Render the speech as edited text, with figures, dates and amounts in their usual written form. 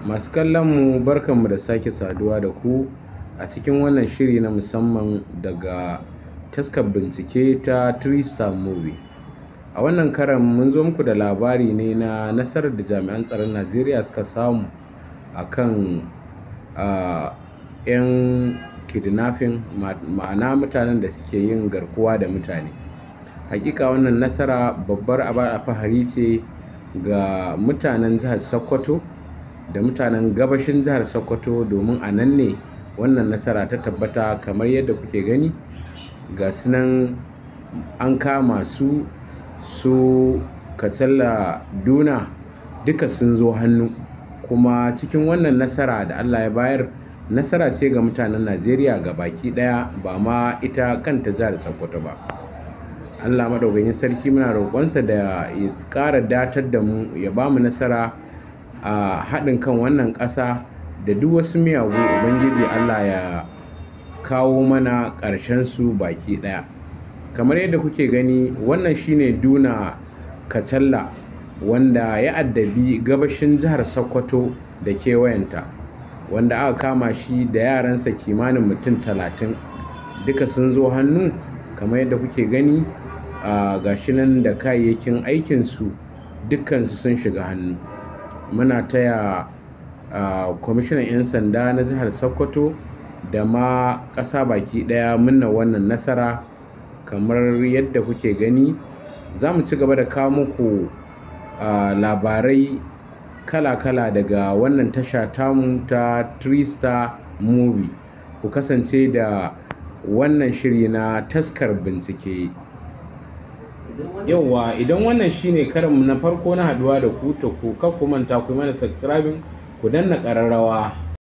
Masu kallon mu, barkanmu da sake saduwa da ku a cikin wannan shiri na musamman daga taskar bincike ta Three Star Movie. A wannan karan mun zo muku da labari ne na nasarar da jami'an tsaron Najeriya suka samu a kan 'yan kidnapping, ma'ana mutanen da suke yin garkuwa da mutane. Hakika wannan nasara babbar abar alfahari ce ga mutanen jihar Sokoto da mutanen gabashin jihar Sokoto, domin a nan ne wannan nasara ta tabbata. Kamar yadda kuke gani, ga su nan an kama su, su Kacalla Duna duka sun zo hannu. Kuma cikin wannan nasara da Allah ya bayar, nasara ce ga mutanen Najeriya ga baki ɗaya, ba ma ita kanta jihar Sokoto ba. Allah Maɗaukakin Sarki muna roƙonsa da ya ƙara datar da mu, ya ba mu nasara a haɗin kan wannan ƙasa da duk wasu miyagu. Ubangiji Allah ya kawo mana ƙarshen su baki ɗaya. Kamar yadda kuke gani, wannan shine Duna Kacalla, wanda ya addabi gabashin jihar Sokoto da kewayenta, wanda aka kama shi da yaransa kimanin mutum 30, duka sun zo hannu. Kamar yadda kuke gani, ga shi nan da kayayyakin aikinsu, dukkansu sun shiga hannu. Muna taya kwamishinan 'yan sanda na jihar Sokoto da ma ƙasa baki ɗaya murnar wannan nasara. Kamar yadda kuke gani, za mu ci gaba da kawo muku labarai kala-kala daga wannan tasha tamu ta Three Star Movie. Ku kasance da wannan shiri na taskar bincike. Yauwa, idan wannan shine karinmu na farko na haduwa da ku, to ku kar ku manta ku mana subscribing, ku danna ƙararrawa.